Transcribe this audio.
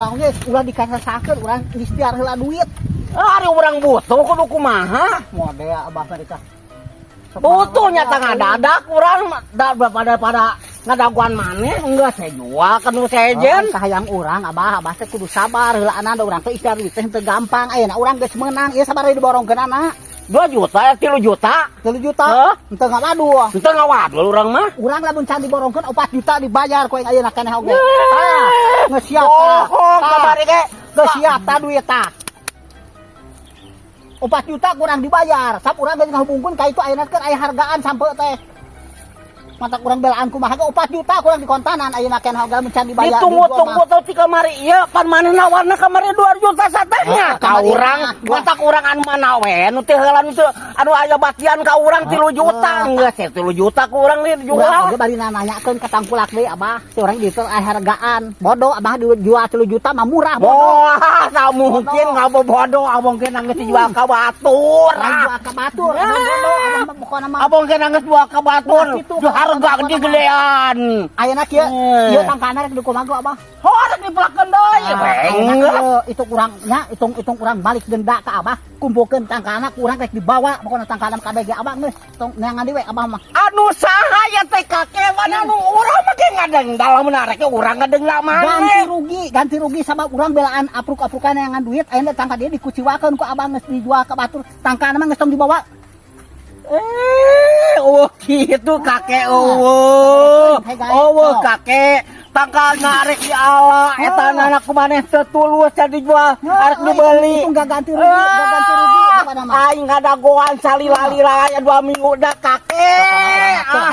Oge ulah dikasasakeun, urang ikhtiar heula duit. Ari urang butuh kudu kumaha? Mode Abah mereka. Butuh nyata ngadadak urang da pada pada ngadaguan maneh enggak saya jual kan nu sejen. Oh, kahayang urang Abah, Abah teh kudu sabar heula ana da urang teh ikhtiar duit teh teu gampang. Ayeuna urang geus meunang, ieu sabar diborongkeun ana. 2 juta ya 3 juta. 3 juta. Hah? Henteu ngawadul. Henteu ngawadul urang mah. Urang lamun can diborongkeun 4 juta dibayar ku aing ayeuna keneh oge. Tah, geus siap tah. Bohong Tah. Kamari ge. Geus siap tah duit tah. 4 juta kurang dibayar. Sap urang geus ngahubungkeun ka itu ayeuna keur aya hargaan sampe teh. Mata kurang belaan kumaha ge 4 juta kurang dikontanan ayeuna keneh oge lamun can dibayar. Ditunggu-tunggu tau ti kamari ieu pan maneh nawarna kamari 2 juta satehnya. Ah, Ka kamari urang mah. mata kurang anu mana we nu teh heula nu teu anu aya batian ka urang 3 juta geus 3 juta ku urang Urang dijual. Oge bari nanyakeun ka tangkulak deui, Abah. Si urang di aya hargaan. Bodoh Abah dijual 3 juta mah murah, bodoh. Wah, tak mungkin ngabobodo abong ge geus dijual ka batur. Lain jual ka batur, Ah. abah bodoh, abah mah pokona mah. Abong ge geus jual ka batur. Wah, kitu, Ju harga gedean. Ayeuna kieu, Eh. ieu tangkana rek dikumaha Abah? Horek dipelakeun deui. Ah, Beng. ayeuna kieu, itu kurangnya hitung-hitung kurang balik denda ka Abah, kumpulkeun tangkana kurang rek dibawa, pokona tangkana kabeh ge Abah geus tong neangan deui we Abah mah. Anu saha ya teh kakek mana anu urang mah ge ngadengdal lamun arek urang ngadengdal Ganti maneh. rugi, ganti rugi sabab urang belaan apruk-aprukan neangan duit, ayeuna tangka dia dikuciwakeun ku Abah geus dijual ka batur, tangkana mah geus tong dibawa. Eh, oh gitu kakek eueuh. Oh kakek, tangkal narek di ala eta anak maneh teu tulus can dijual arek dibeli. Itu enggak ganti rugi, enggak ganti rugi kepada mah. Aing ngadagoan salila-lila aya 2 minggu dah kakek. Ah.